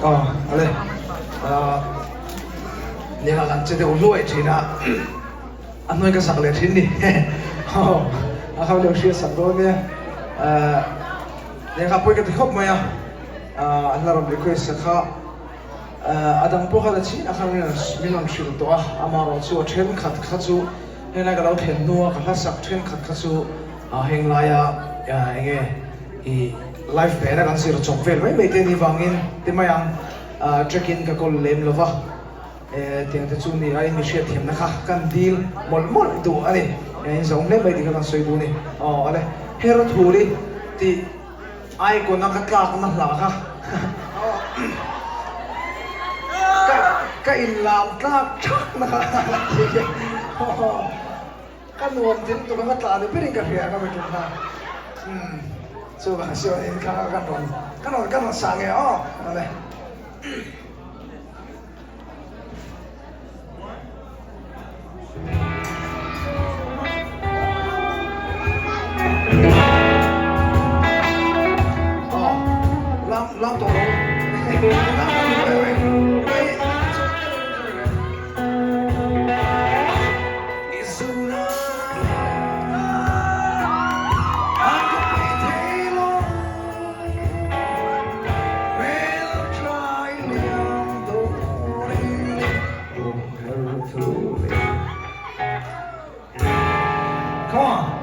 Aw ale nia kan che deuh hluai thin a a hnuai ka sak leh thin ni aw a kha lo hriat sak dawn nia nia kha pawi ka ti khawp mai a an la rawn request a kha a dang pawh kha la chin a kha min rawn hrilh tawh a amaherawh chu a thenkhat kha chu Henglai ka lo thlen hnua ka hla sak thenkhat kha chu henglaia enge i live band a kan zir chawp vel mai mai te anih vangin ti mai ang track in ka kawl lem lova tiang te chu ni a in mi hriatthiamna kha kan dil mawlh mawlh duh a ni in zawm hle mai tih kha kan sawi duh a ni aw ale her thuri tih Icon a ka tlakna hla kha ka in lam tlak thak na kha ka nuam thil tuk a ka tla ni berin ka hria ka mi tum kha chuvang chuan in kha ka rawn ka rawn ka rawn sa nge aw awle. Come on.